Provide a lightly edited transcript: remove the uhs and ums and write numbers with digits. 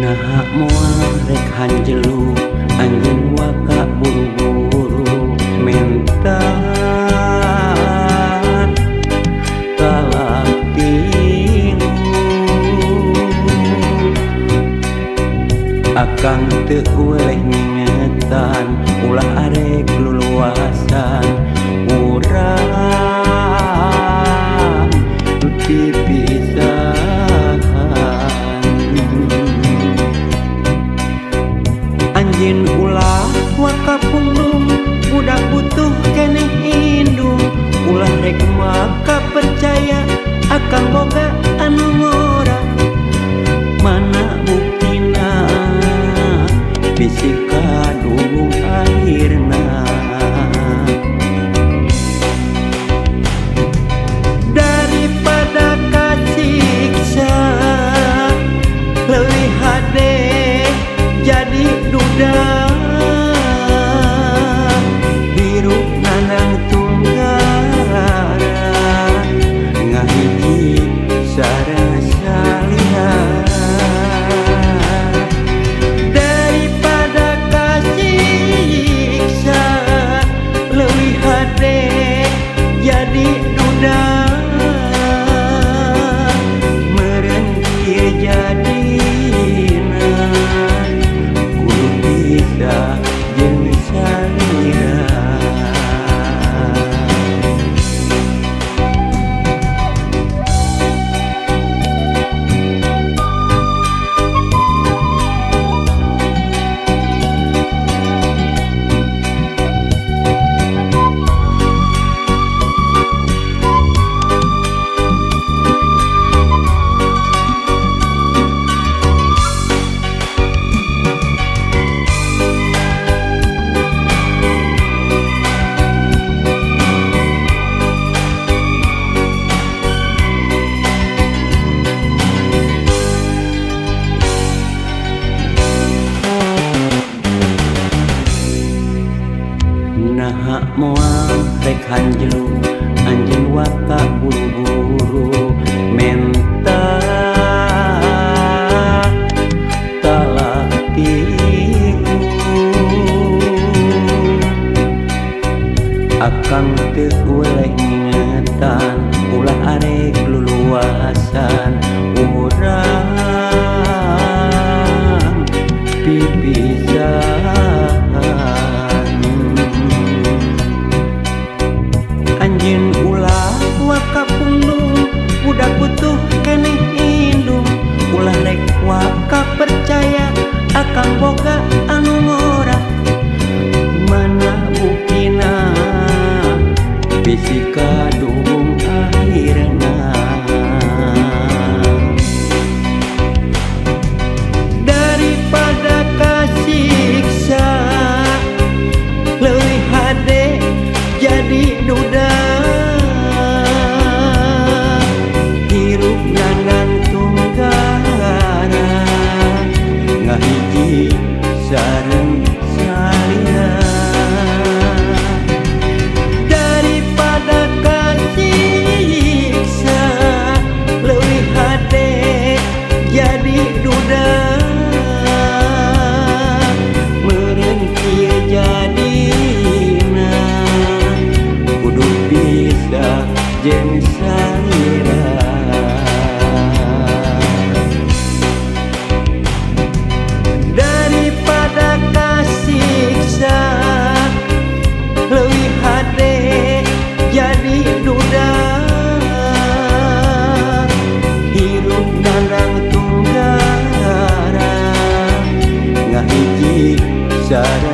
Naha moal rek hanjelu anjeun waka buru-buru menta talak tilu. Akang teu weleh ngingetan ulah arek luluasan urang pipisahan. Anjeun ulah waka pundung budak butuh keneh indung ulah rek maka percaya akang boga anu ngora. Mana buktina bisi kadung akhirna. Daripada kasiksa leuwih hade jadi duda hirup nanang tunggara ngahiji sareng salira. Daripada kasiksa leuwih hade jadi duda meureun kieu jadina kudu bisa jeung salira. Naha moal rek hanjelu anjeun waka buru-buru menta talak tilu. Akang teu weleh ngingetan ulah arek luluasan urang pipisahan. Anjeun ulah waka pundung budak butuh keneh indung ulah rek waka percaya akang boga anu ngora. Mana buktina bisi kadung akhirna. Daripada kasiksa leuwih hade jadi duda hirup nandang tunggara ngahiji sareng salira. Daripada kasiksa leuwih hade jadi duda meureun kieu jadina kudu bisa jeung salira. Daripada kasiksa leuwih hade jadi duda hirup nandang tunggara ngahiji sareng